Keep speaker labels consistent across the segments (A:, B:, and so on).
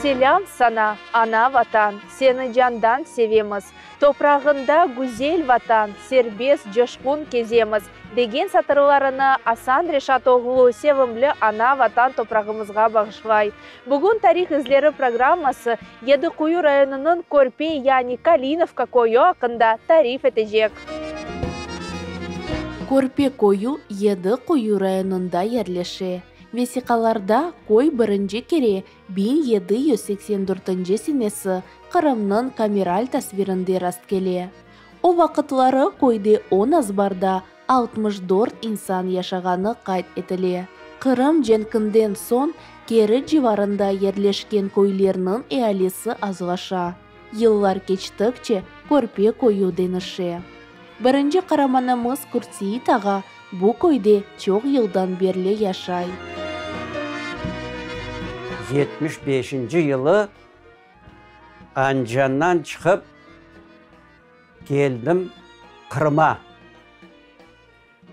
A: Selâm saña, ana Vatan, seni candan sevemiz, Toprağıñda, güzel Vatan, serbest, coşqun kezemiz, degen satırlarını Asan Reşat oğlu sevimli ana Vatan toprağımızğa bağışlay. Bugün Tarih izleri programması Yedi Quyu rayonınıñ Körpe yani Kalinovka köyü aqqında tarif etecek. Körpe köyü Yedi Quyu rayonında yerleşe. Vesiqalarda köy birinci kere 1784 dörtünci senesi Qırımnıñ kameral tasvirinde rastkele. O vaqıtları köyde on azbarda 64 insan yaşağanı qayd etile. Qırım cenkinden soñ Keriç civarında yerleşken köylerniñ ealisi azlaşa. Yıllar keçtikçe Körpe köyü deñişe. Birinci qaramanımız Qurtseit ağa bu köyde çoq yıldan berli yaşay.
B: 75-inci yılı Andijandan çıqıp keldim Qırıma.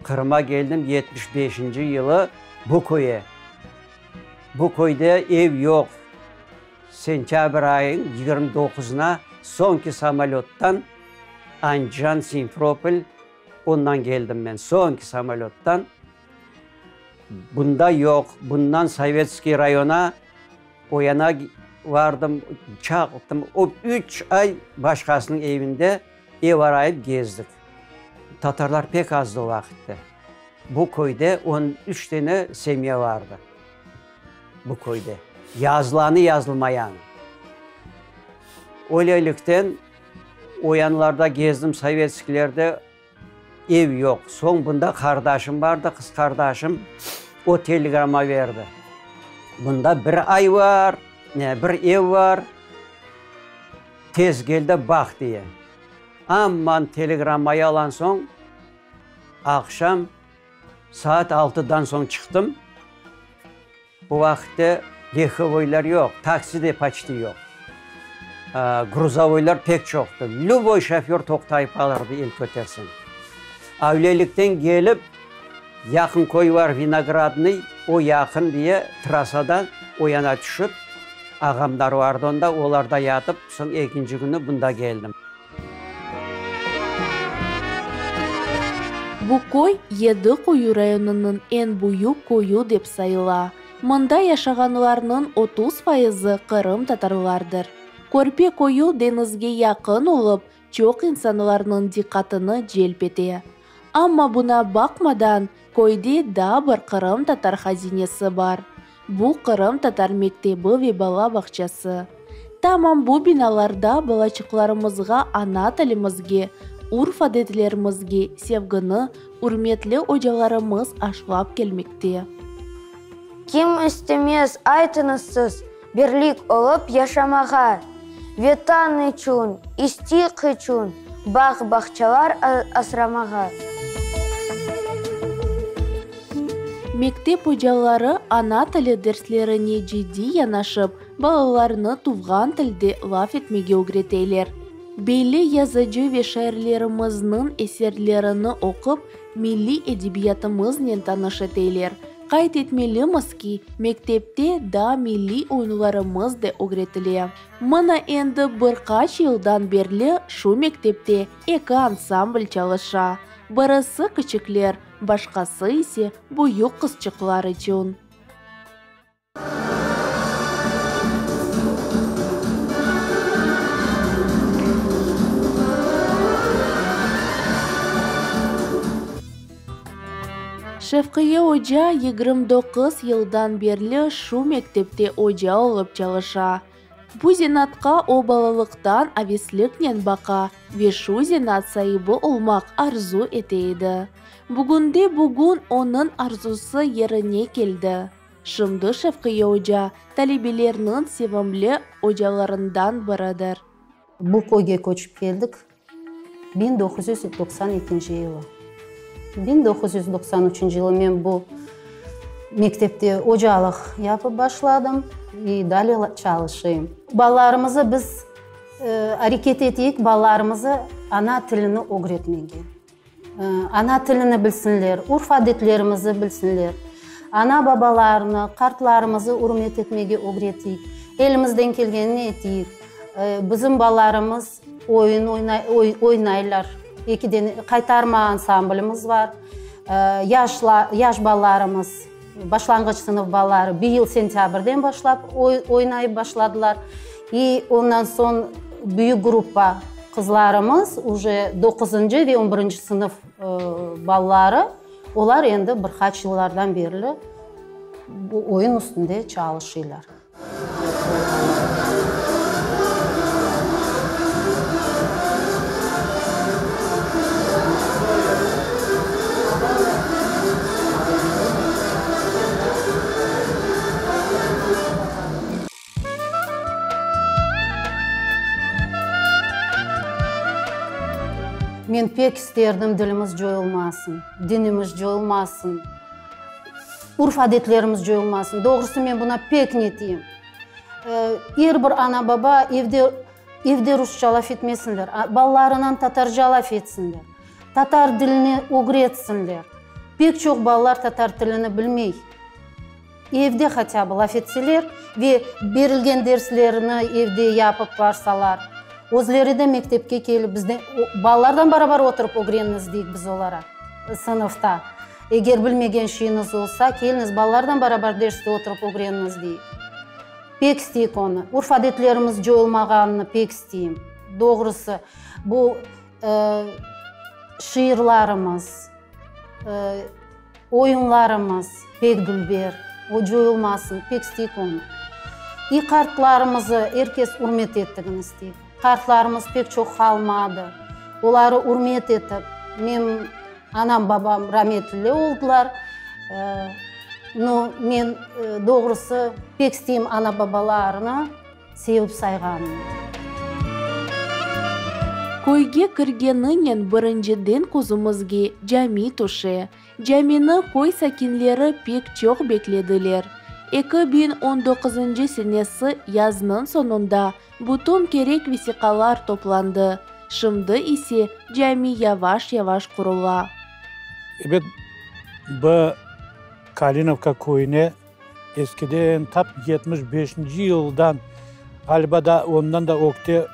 B: Qırıma keldim 75-inci yılı bu köye. Bu köyde ev yoq. Sentâbr ayıñ 29-na soñki samolöttan Andijan, Simferopol, ondan keldim men, soñki samolöttan. Bunda yoq, bundan Sovetskiy rayona, o yana vardım, çaqtım, o üç ay başqasınıñ evinde ev arayıp gezdik. Tatarlar pek azdı o vaqıtte. Bu köyde 13 tane semya vardı. Bu köyde. Yazılanı, yazılmayanı. Öylelikten o yanlarda gezdim, sovetskiylerde ev yoq. Soñ bunda qardaşım bardı, qız qardaşım, o telegramma berdi. Bunda bir ay bar, ne, bir ev bar, tez gel de baq diye. Aman telegrammayı alan soñ, aqşam saat altıdan soñ çıqtım. O vaqıtte lehkovoylar yoq, taksi de poçti yoq. Gruzovoylar pek çoqtı. Lüboy şoför toqtayıp alırdı el köterseñ. Avlelikten kelip, yaqın köy bar Vinogradnıy, o yaqın diye trassadan o yana tüşip, ağamlar vardı onda, olarda yatıp, soñ ekinci künü bunda keldim.
A: Bu köy Yedi Quyu rayonınıñ eñ büyük köyü dep sayıla. Mında yaşağanlarnıñ 30 fayızı qırımtatarlardır. Körpe köyü deñizge yaqın olıp, çoq insanlarnıñ diqqatını celp ete. Amma buña baqmadan, köyde daa bir qırımtatar hazinesi bar. Bu qırımtatar mektebi ve bala bağçası. Tamam bu binalarda balaçıqlarımızğa ana tilimizge, urf-adetlerimizge sevgini ürmetli ocalarımız aşlap kelmekte.
C: Kim istemez, aytıñız siz, birlik olıp yaşamağa, Vetan içün, istiq içün bağ-bağçalar asramağa.
A: Mektep ocaları ana tili derslerine ciddiy yanaşıp, balalarnı tuvğan tilde laf etmege ögreteler. Belli yazıcı ve şairlerimizniñ eserlerini oqup, milliy edebiyatımıznen tanış eteler. Qayd etmelimiz ki, mektepte daa milliy oyunlarımız da ögretile. Mına endi bir qaç yıldan berli şu mektepte eki ansambl çalışa, birisi kiçikler, başqası ise büyük qızçıqlar içün. Şevqiye oca 29 yıldan berli şu mektepte oca olıp çalışa. Bu zenaatqa o balalıqtan avesliknen baqa ve şu zenaat saibi olmaq arzu ete edi. Bugünde-bugün onıñ arzusı yerine keldi. Şimdi Şevqiye oca talebelerniñ sevimli ocalarından biridir.
D: Bu köyge köçip keldik 1992 yılı. 1993 yılı men bu mektepte ocalıq yapıp başladım i dale çalışayım. Balalarımızı biz areket eteyik, balalarımızı ana tilini ögretmege. Ana tilini bilsinler, urf-adetlerimizi bilsinler, ana-babalarını, qartlarımızı ürmet etmege ögreteyik. Elimizden kelgenini eteyik. Bizim balalarımız oyun oynaylar. Ekiden Qaytarma ansamblimiz bar. Yaşlar, yaş balalarımız, başlanğıç sınıf balaları bir yıl sentâbrden başlap oynayıp başladılar. İ ondan soñ büyük gruppa qızlarımız, uje doquzıncı ve on birinci sınıf balaları, olar endi bir qaç yıllardan berli bu oyun üstünde çalışıylar. Men pek isterdim dilimiz coyulmasın, dinimiz coyulmasın. Urf-adetlerimiz coyulmasın. Doğrusı, men buna pek netiyim. Er bir ana-baba evde, evde rusça laf etmesinler, balalarınan tatarca laf etsinler, tatar dilini ögretsinler. Pek çoq balalar tatar tilini bilmey. Evde hatâ bı laf etseler ve berilgen derslerini evde yapıp barsalar, özleri de mektepke kelip bizden, balalardan barabar oturıp ögreniñiz deyik biz olara sınıfta. Eger bilmegen şeyiñiz olsa, keliñiz, balalardan barabar derste oturıp ögreniñiz deyik. Pek isteyik onı. Urf-adetlerimiz coyulmağanını pek isteyim. Doğrusı, bu şiirlarımız, Oyunlarımız pek dülber, o coyulmasın, pek isteyik onı. İ qartlarımızı er kes ürmet ettigini isteyik. Qartlarımız pek çoq qalmadı. Oları ürmet etip, menim anam, babam rametli oldılar. No, men, doğrusı, pek isteyim ana-babalarını Sevip sayğanım.
A: Köyge kirgeninen birinciden közümizge cami tüşe. Camini köy sakinleri pek çoq beklediler. 2019 senesi yaznıñ soñunda bütün kerek vesiqalar toplandı, şimdi ise cami yavaş-yavaş qurula.
E: Ebet, bu Kalinovka köyüne Eskiden, tap 75-nci yıldan, ğaliba da ondan da ögte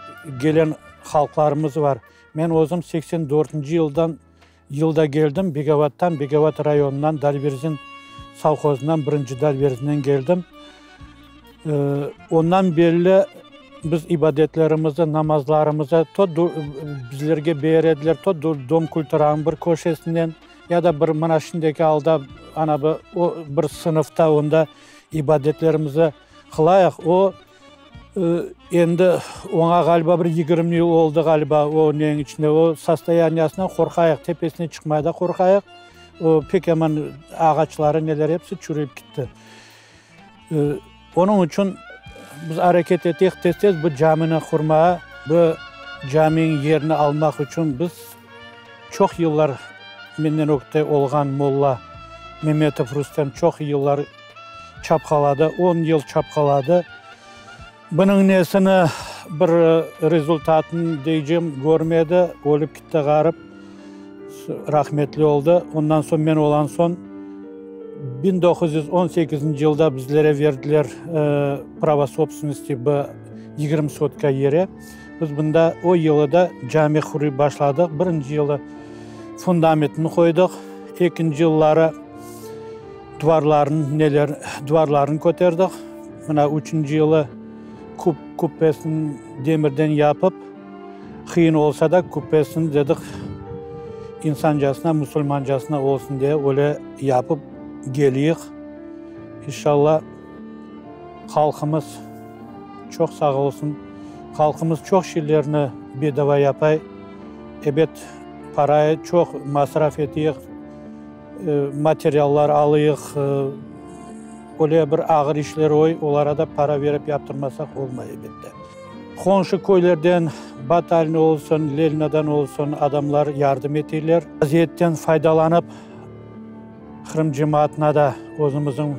E: gelen halqlarımız var. Men özüm 84-nci yıldan yılda geldim, Begavattan, Begavat rayonından, Dalverzin sovhozından, birinci Dalverzinden geldim. Ondan belli biz ibadetlerimizni, namazlarımızı to bizlerge berediler, to Dom kulturanıñ bir köşesinden, Ya da bir mına şimdiki alda ana bu o bir sınıfta onda ibadetlerimizi qılayıq, o endi oña ğaliba bir 20 yıl oldı ğaliba o neñ içinde, o sostoyaniyasından qorqayıq, tepesine çıqmaya da qorqayıq, o pek yaman ağaçları neler episi çürüyip gitti. Onıñ içün biz areket eteyik tez-tez bu camini qurmağa. Bu caminiñ yerini almaq içün biz çoq yıllar menden ögte olğan molla Memetov Rustem çoq yıllar çapqaladı, on yıl çapqaladı. Bunıñ nesini bir rezultatını deycem körmedi, ölip kitti ğarip, rahmetli oldı. Ondan soñ men olan soñ 1918 yılda bizlere verdiler pravo sobstvennosti bu 20 sotka yere. Biz bunda o yılı da cami qurıp başladıq. Birinci yılı fundamentini qoydıq, ekinci yılları Duvarlarnı neler, duvarlarnı köterdik. Mına üçünci yılı kup, kubbesini demirden yapıp, qıyın olsa da kubbesini dedik, insancasına, musulmancasına olsun diye öyle yapıp geliyik. İnşallah, halqımız çoq sağ olsun. Halqımız çoq şeylerni bedava yapay. Ebet, parayı çoq masraf etiyik. Materiallar alıyıq, öyle bir ağır işler oy, olara da para berip yaptırmasaq olmay, elbette. Qonşu köylerden, Batalnıy olsun, Lelnadan olsun adamlar yardım eteyler. Vaziyetten faydalanıp, Qırım cemaatına da, özümizniñ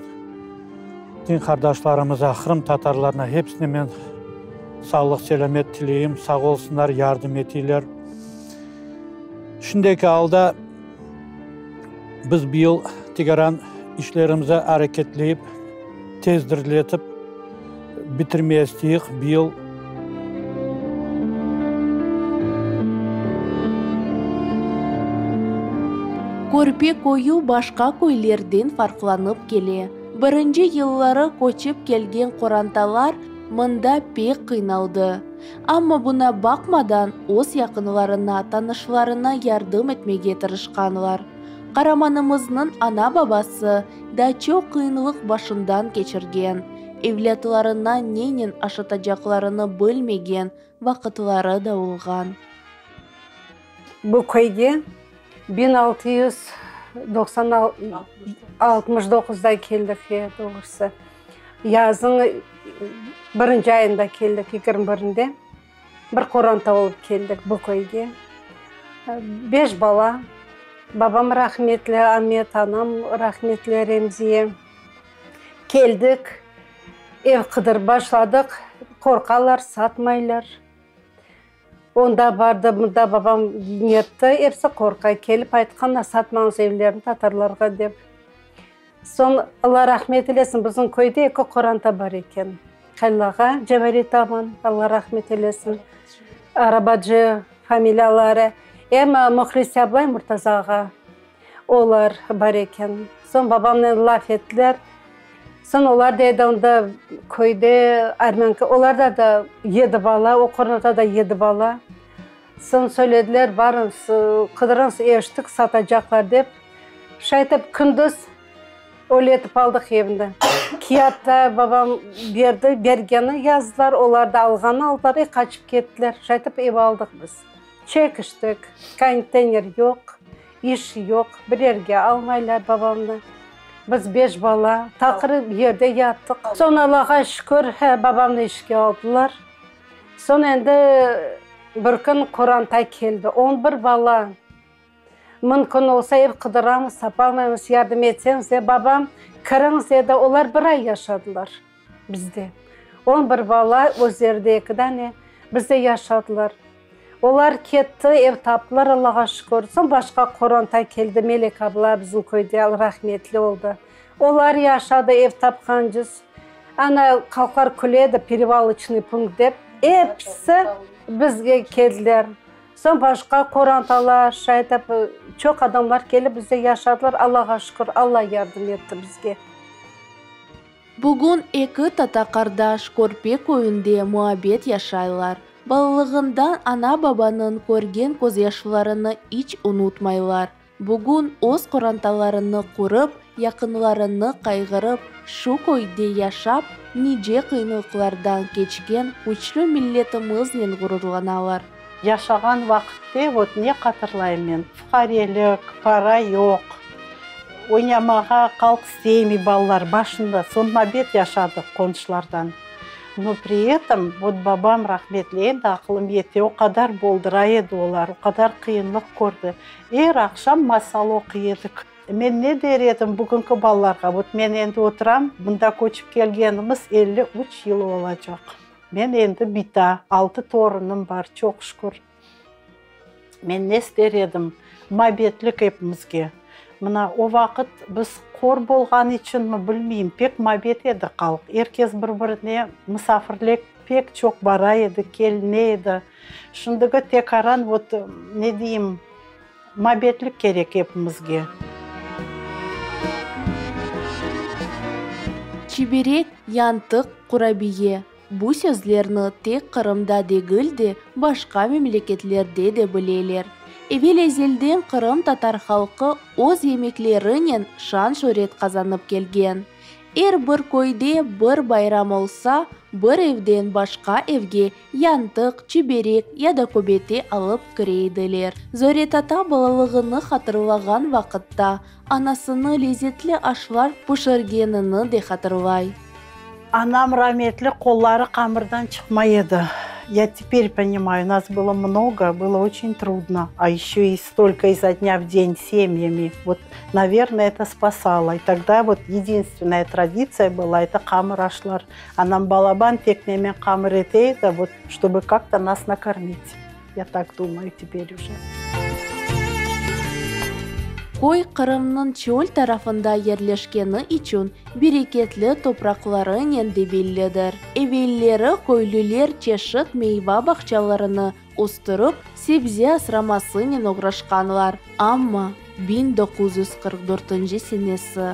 E: din qardaşlarımıza, qırım tatarlarına hepsine men sağlıq-selâmet tileyim, sağ olsunlar, yardım eteyler. Şimdiki alda Biz bıyıl tikaran işlerimizi areketleyip, tezdirletip. bitirmeye isteyik bıyıl.
A: Körpe köyü başqa köylerden farqlanıp kele. Birinci yılları köçip kelgen qorantalar mında pek qıynaldı. Amma buña baqmadan, öz yaqınlarına, tanışlarına yardım etmege tırışqanlar. Qaramanımıznıñ ana-babası da çoq qıyınlıq başından keçirgen, evlâtlarına nenen aşatacaqlarını bilmegen vaqıtları da olğan.
F: Bu köyge 1690 69da keldik, e, doğrusı. Yazıñ birinci ayında keldik, 21-inde. Bir qoranta olıp keldik bu köyge. Beş bala. Babam rahmetli Amet, anam rahmetli Remziye. Keldik, ev qıdırıp başladıq. Qorqalar, satmaylar. Onda bardı, mında babam netti, episi qorqa. Kelip aytqanlar, satmañız evlerni tatarlarğa dep. Soñ, Alla rahmet eylesin, bizim köyde eki qoranta bar eken. Haylağa, Cavariy taman, Alla rahmet eylesin, Arabacı familiyaları, em Muhlise ablay Murtaza ağa, olar bar eken. Soñ babamnen laf ettiler. Soñ olar dedi, onda köyde armânka, olarda da yedi bala, o qorantada da yedi bala. Soñ söylediler, barıñız, qıdırıñız, eşittik, satacaqlar dep. Şaytip kündüz öyle etip aldıq evni. Kiyat da babam berdi, bergeni yazdılar, olar da alğanı aldılar i qaçıp kettiler. Şaytip ev aldıq biz. Çekiştik, konteyner yoq, iş yoq, bir yerge almaylar babamnı. Biz beş bala, taqır yerde yattıq. Soñ Allağa şükür, babamnı işke aldılar. Soñ endi bir kün qoranta keldi, on bir bala. Mümkün olsa ev qıdıramız, tapalmaymız, yardım etseñiz de, babam, kiriñiz dedi, olar bir ay yaşadılar bizde. On bir bala, özleri de eki dane, bizde yaşadılar. Olar ketti, ev taptılar, Allağa şükür. Soñ başqa qoranta keldi, Melek abla bizim köyde, rahmetli oldı. Olar yaşadı, ev tapqancız. Ana, halqlar küle edi, perevaloçnıy punkt dep, episi bizge keldiler. Soñ başqa qorantalar, şaytip, çoq adamlar kelip bizde yaşadılar, Allağa şükür, Alla yardım etti bizge.
A: Bugün eki tata-qardaş Körpe köyünde muabbet yaşaylar. Balalığından ana-babanıñ körgen közyaşlarını iç unutmaylar. Bugün öz qorantalarını qurıp, yaqınlarını qayğırıp, şu köyde yaşap, nice qıyınlıqlardan keçken küçlü milletimiznen ğururlanalar.
G: Yaşağan vaqıtte, vot, ne hatırlayım men, fuqarelik, para yoq, oynamağa halq istemey balalar, başında, soñ mabet yaşadıq qonşulardan. No pri etom, vot, babam rahmetli, endi aqılım yete, o qadar boldıra edi olar, o qadar qıyınlıq kördi. Er aqşam masal oquy edik. Men ne der edim bugünki balalarğa? Vot men endi oturam, mında köçip kelgenimiz 53 yıl olacaq. Men endi bita, altı torunım bar, çoq şükür. Men ne ister edim? Mabetlik epimizge. Mına, o vaqıt biz qor bolğan içünmi, bilmeyim, pek mabet edi halq. Er kes bir-birine musafirlik pek çoq bara edi, keline edi. Şimdigi tekaran, vot, ne deyim, mabetlik kerek epimizge.
A: Çiberek, yantıq, qurabiye, bu sözlerni tek Qırımda degil de, başqa memleketlerde de bileler. Evel-ezelden qırımtatar halqı öz yemeklerinen şan-şöret qazanıp kelgen. Er bir köyde bir bayram olsa, bir evden başqa evge yantıq, çiberek ya da köbete alıp kire ediler. Zore tata balalığını hatırlağan vaqıtta, anasını lezetli aşlar pişirgenini de hatırlay.
G: Anam rametli qolları qamırdan çıqmay edi. Я теперь понимаю, нас было много, было очень трудно, а еще и столько изо дня в день семьями. Вот, наверное, это спасало. И тогда вот единственная традиция была, это qamır aşlar. Anam balaban teknemen qamır ete edi, вот, чтобы как-то нас накормить. Я так думаю теперь уже.
A: Köy Qırımnıñ çöl tarafında yerleşkeni içün bereketli topraqlarınen de bellidir. Evelleri köylüler çeşit meyva bağçalarını östürip, sebze asramasınen oğraşqanlar. Amma 1944 senesi,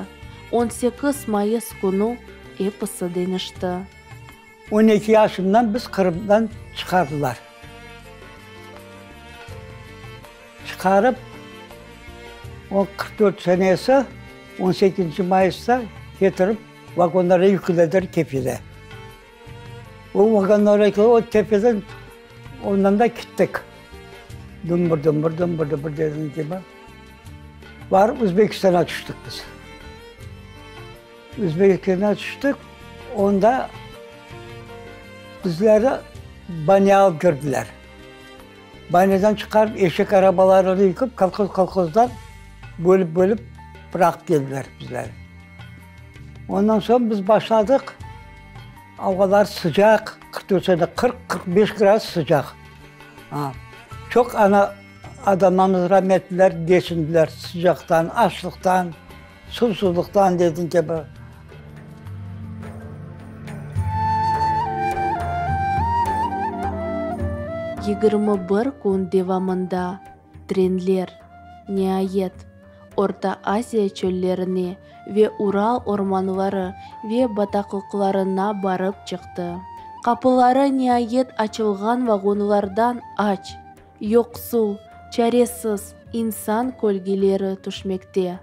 A: 18 mayıs künü episi deñişti.
H: On eki yaşımdan biz Qırımdan çıqardılar. Çıqarıp, o 44 senesi 18 mayısta ketirip vagonlara yüklediler Kefede. O vagonlara yükledi, o Kefeden ondan da kittik. Dımbır, dımbır, dımbır, dımbır dediğim kibi. Barıp Özbekistan'a tüştik biz. Özbekistan'a tüştik, onda bizleri banâğa alıp kirdiler. Banâdan çıqarıp eşek arabalarını yıqıp, kolhoz-kolhozdan bölip-bölip bıraqıp keldiler bizleri. Ondan soñ biz başladıq, avalar sıcaq, 44 sene, 40-45 gradus sıcaq. Ha, çoq ana adamlarımız rametliler geçindiler sıcaqtan, açlıqtan. Suvsuzlıqtan dediñ kibi.
A: 21 kün devamında trenler, niayet, Orta Asiya çöllerine ve Ural ormanları ve bataqlıqlarına barıp çıqtı. Qapıları niayet açılğan vagonlardan aç, Yoqsul, çaresiz insan kölgeleri tüşmekte,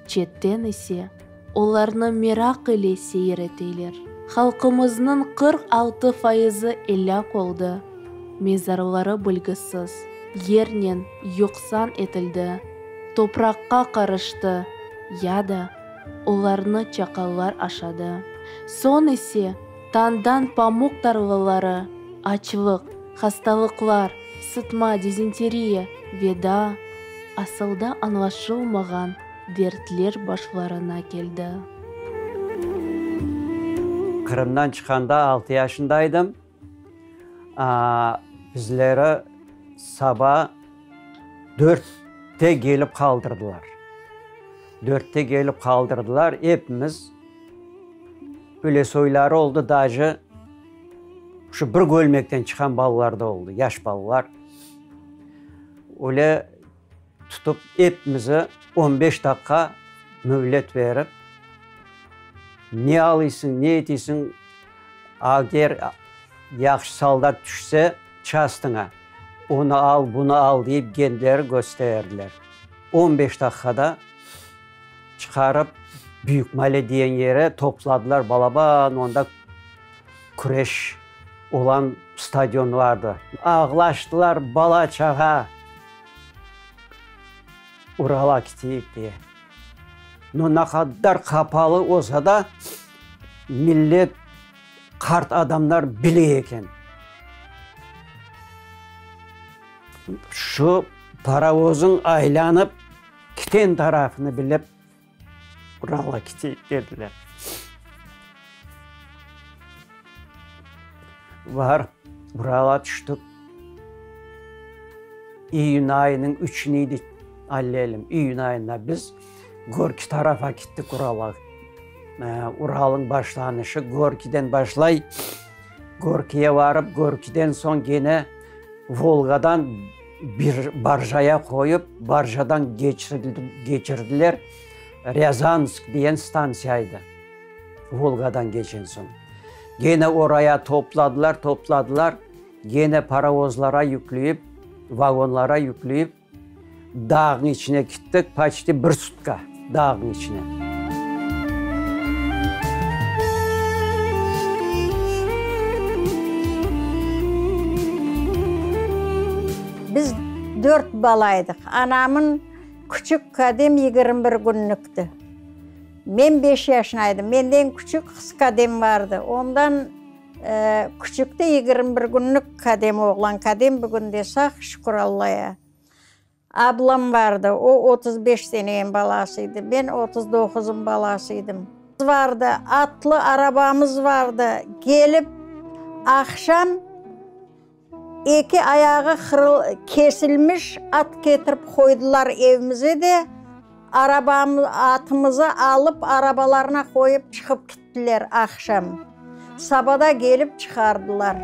A: çetten ise olarnı meraq ile seyir eteler. Halqımıznıñ 46 fayızı elâk oldı, mezarları bilgisiz, yernen yoqsan etildi, topraqqa qarıştı ya da olarnı çaqallar aşadı. Soñ ise tañdan pamuq tarlaları, açlıq, hastalıqlar, sıtma, dizenteriya ve daa asılda añlaşılmağan dertler başlarına keldi.
B: Qırımdan çıqqanda altı yaşındaydım. Bizleri saba dörtte kelip qaldırdılar. Dörtte kelip qaldırdılar, epimiz öyle soyları oldı, daje Şu bir kölmekten çıqqan balalar da oldı, yaş balalar. Öyle tutıp epimizi on beş daqqa müvlet berip, ne alıysıñ, ne etiysiñ, ager yahşı soldat tüşse çastıña, onı al, bunı al deyip kendileri kösterdiler. On beş daqqada çıqarıp Büyük Male diyen yere topladılar balaban, onda Küreş olan stadion vardı. Ağlaştılar bala-çağa, Urala keteyik diye. No, naqadar qapalı olsa da, millet, qart adamlar bile eken. Şu parovozıñ aylanıp keten tarafını bilip, Uralğa keteyik dediler. Barıp Uralğa tüştik. İyün ayınıñ üçünü idi, allelim, iyün ayında biz Gorkiy tarafa kettik Uralğa. Uralnıñ başlanışı Gorkiyden başlay. Gorkiye barıp, Gorkiyden soñ kene Volgadan bir barjaya qoyıp, barjadan keçirdiler, Râzansk diyen stantsiya edi, Volgadan keçen soñ. Gene oraya topladılar, topladılar, gene parovozlara yükleyip, vagonlara yükleyip, Dağnıñ içine kittik, poçti bir sutka dağnıñ içine.
I: Biz dört bala edik. Anamın küçük kadem 21 künlükti. Men beş yaşındaydım. Menden küçük qız kadem vardı. Ondan Küçükte 21 künlük kadem oğlan, kadem bugün de sağ, şükür Allaya. Ablam vardı, o 35 seneniñ balası edi, men 39-ın balası edim. Vardı, atlı arabamız vardı, kelip aqşam eki ayağı kesilmiş at ketirip qoydılar evimize de. Arabamı, atımızı alıp, arabalarına qoyıp çıqıp kittiler aqşam. Sabada kelip çıqardılar.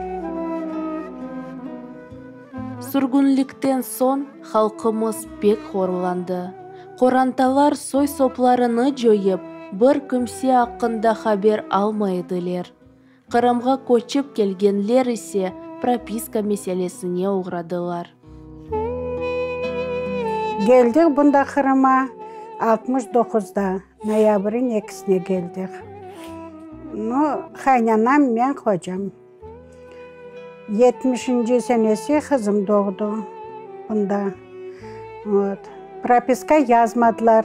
A: Sürgünlikten soñ halqımız pek horlandı. Qorantalar soy-soplarını coyıp, bir kimse aqqında haber almay ediler. Qırımğa köçip kelgenler ise propiska meselesine oğradılar.
F: Keldik bunda Qırıma 69-da, noyabrın ekisine keldik. Nu, qaynanam, men, qocam. Yetmişinci senesi qızım doğdı bunda. Vot. Propiska yazmadılar.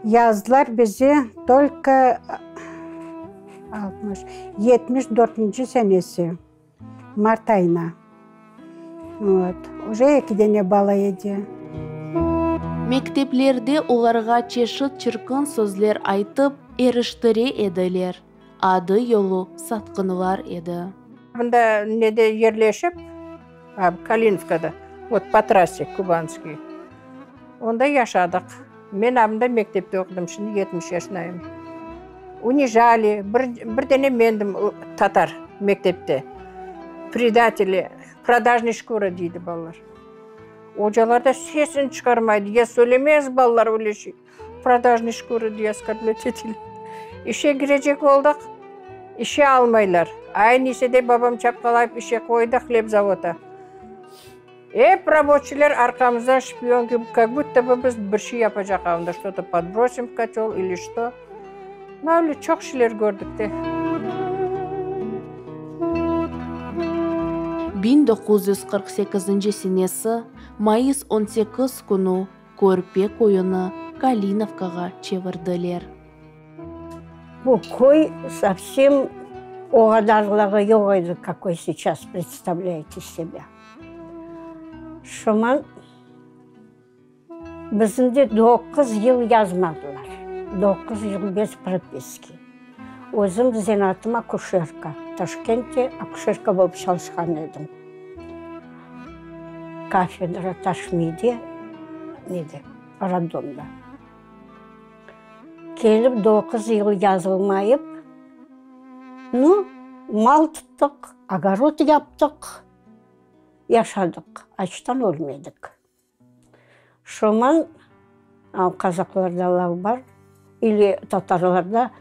F: Yazdılar bizi tolko 60, 74-nci senesi, mart ayına. Vot. Uje eki dene bala edi.
A: Mekteplerde olarğa çeşit çirkin sözler aytıp, eriştire ediler. Adı-yolu satqınlar edi.
J: Mında nede yerleşip, Kalinovkada, vot po trasse Kubanskiy, onda yaşadıq. Men abında mektepte oqudım, şimdi 70 yaşındayım. Unijali, bir, bir dene mendim tatar mektepte. Predateli, prodajnıy şkura deydi balalar. Ocalar da sesini çıqarmaydı, ya söylemez balalar öyle şey. Prodajnıy şkura diye oskorblyat eteler. İşe kirecek oldıq, işe almaylar. Aynı ise de babam çapqalayıp işe qoydı hlebzavodda. Ep raboçiyler arqamızdan şpion kibi, kak budto bı biz bir şey yapacaq anda, çto-to podbrosim v kotel ili çto. Na öyle çoq şeyler kördik de.
A: 1948 senesi, mayıs 18 künü Körpe köyüni Kalinovkağa çevirdiler.
K: Bu köy sovsem o qadarlığı yoq edi, kakoy seyças predstavlâyete sebâ. Şoman bizni de doquz yıl yazmadılar, doquz yıl bez propiski. Özüm zenaatım akuşerka, Taşkentte akuşerka bolıp çalışqan edim. Kafedra Taşmiyde, nede, roddomda. Kelip doquz yıl yazılmayıp, nu, mal tuttıq, ogorod yaptıq, yaşadıq, açtan ölmedik. Şoman, qazaqlarda laf bar, ili tatarlarda,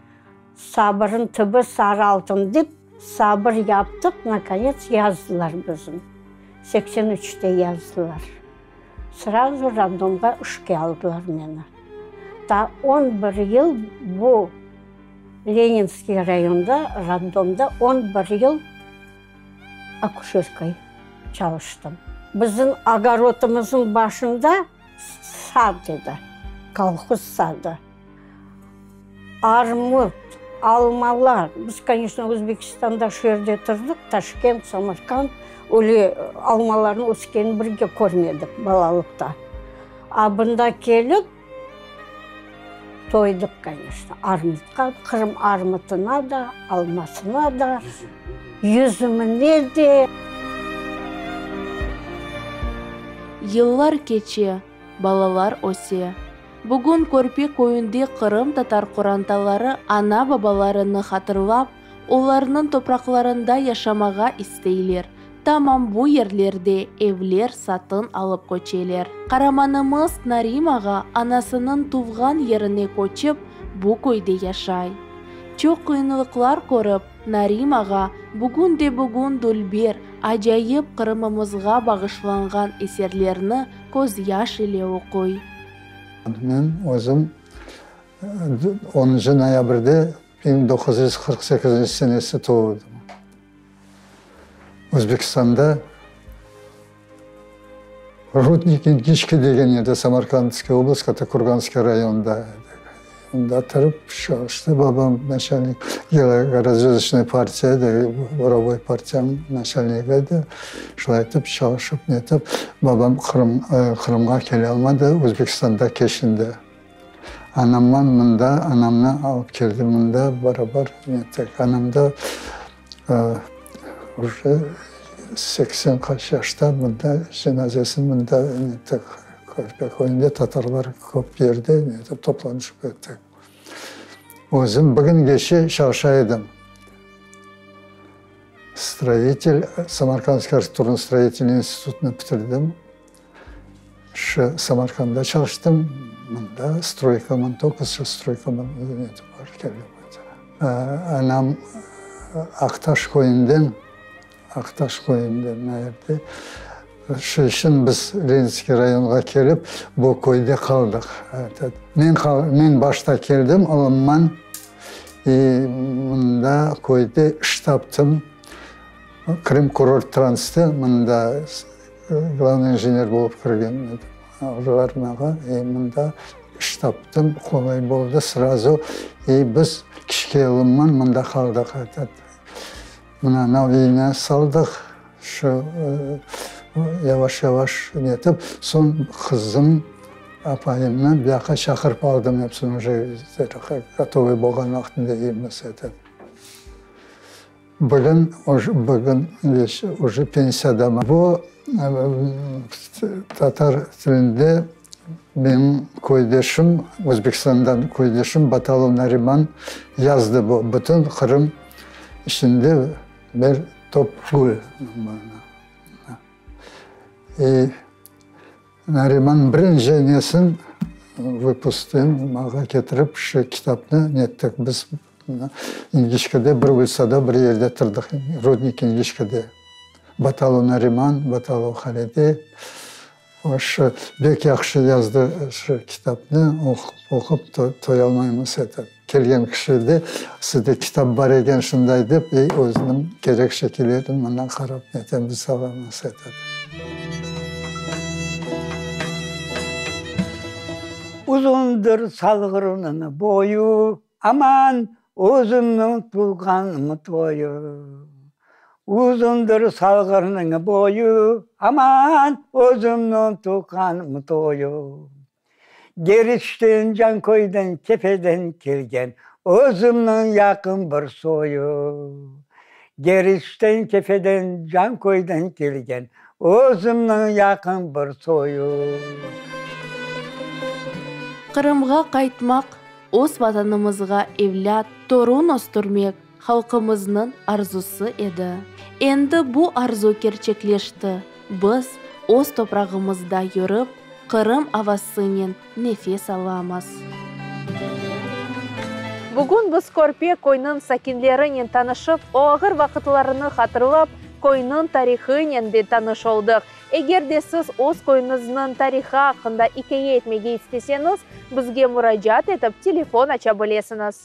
K: sabırın tübü sarı altın dep, sabır yaptıq, nakonets yazdılar bizni. 83-te yazdılar. Srazu roddomğa işke aldılar meni. Ta on bir yıl bu Leninskiy rayonda roddomda on bir yıl akuşerkay çalıştım. Bizim ogorodımıznıñ başında sad edi, kolhoz sadı. Armut, almalar. Biz, koneçno, Özbekistanda şu yerde turdıq, Taşkent, Samarkand, öyle almalarnıñ öskenini birge körmedik balalıqta. A bunda kelip, Toydıq, koneçno, armutqa, Qırım armutına da, almasına da, yüzümine de.
A: Yıllar keçe, balalar öse. Bugün Körpe köyünde qırımtatar qorantaları ana-babalarını hatırlap, olarnıñ topraqlarında yaşamağa isteyler, Tamam bu yerlerde evler satın alıp köçeler. Qaramanımız Narim ağa anasınıñ tuvğan yerine köçip, bu köyde yaşay. Çoq qıyınlıqlar körip, Narim ağa bugün de-bugün dülber, acayip Qırımımızğa bağışlanğan eserlerni közyaş ile oquy.
L: Men özüm onuncu noyabrde 1948-nci senesi doğdım. Özbekistanda Rudnik İngiçki degen yerde, Samarkandskiy oblast, Kattakurganskiy rayonında Onda turıp çalıştı babam naçalnik, geologo-razvedocnıy partiya, burovoy partiyanıñ naçalnigi edi. Şulay etip çalışıp netip, babam Qırım, Qırımğa kele almadı, Özbekistanda keçindi. Anamman mında, anamnı alıp keldi mında, barabar nettik. Anam da uje 80 qaç yaşta mında, cenazesini mında nettik. Körpe köyünde tatarlar köp yerde toplanışıp ettik. Özüm bugüngeçe çalışa edim. Stroitel, Samarkandskiy arhitekturno-stroitelnıy institutnı bitirdim. Şu Samarkandda çalıştım, mında stroykaman, tolko şu stroykaman Anam Aqtaş köyünden, Aqtaş köyünden yerde. Şu içün biz Leninskiy rayonğa kelip, bu köyde qaldıq. Men men başta keldim, oğlumman, i mında köyde iş taptım. Krımkurorttranste mında glavnıy injener bolıp kirgen edim. Aldılar maña, i mında iş taptım, qolay boldı srazu. I biz kiçke oğlumman mında qaldıq. Mına naviyni saldıq, şu yavaş-yavaş netip, soñ qızım, apayımnı buyaqqa çaqırıp aldım, epsini uje gotovıy bolğan vaqtında evimiz etip. Bugün, bugün uje pensiyadaman. Bu tatar tilinde menim köydeşim, Özbekistandan köydeşim Batalov Nariman yazdı bu. Bütün Qırım içinde bir top gül. E, Nariman birinci nesin vıpustin maña ketirip şu kitapnı nettik. Biz İngiçkede bir ulitsada bir yerde turdıq, Rudnik İngiçkede. Batalov Nariman, Batalov Halide. O şu bek yahşı yazdı şu kitapnı, oqup, oqup toyalmaymız eto. Kelgen kişi de, sizde kitap bar eken şunday dep, ey, özüniñ kerek şekillerini mından qarap netemiz, alamız eto.
H: Uzundır Salğırnıñ boyu, Aman, özümniñ tuvğanım toyu. Uzundır Salğırnıñ boyu, Aman, özümniñ tuvğanım toyu. Gerişten, Canköyden, Kefeden kelgen özümniñ yaqın bir soyu. Gerişten, Kefeden, Canköyden kelgen özümniñ yaqın bir soyu.
A: Qırımğa qaytmaq, öz Vatanımızğa evlât, torun östürmek halqımıznıñ arzusı edi. Endi bu arzu kerçekleşti, biz öz toprağımızda yürip, Qırım avasınen nefes alamız. Bugün biz Körpe köyniñ sakinlerinen tanışıp, o ağır vaqıtlarını hatırlap, köyniñ tarihınen de tanış oldıq. Eger de siz öz köyüñizniñ tarihı aqqında ikâye etmege isteseñiz, bizge muracaat etip, telefon aça bilesiñiz.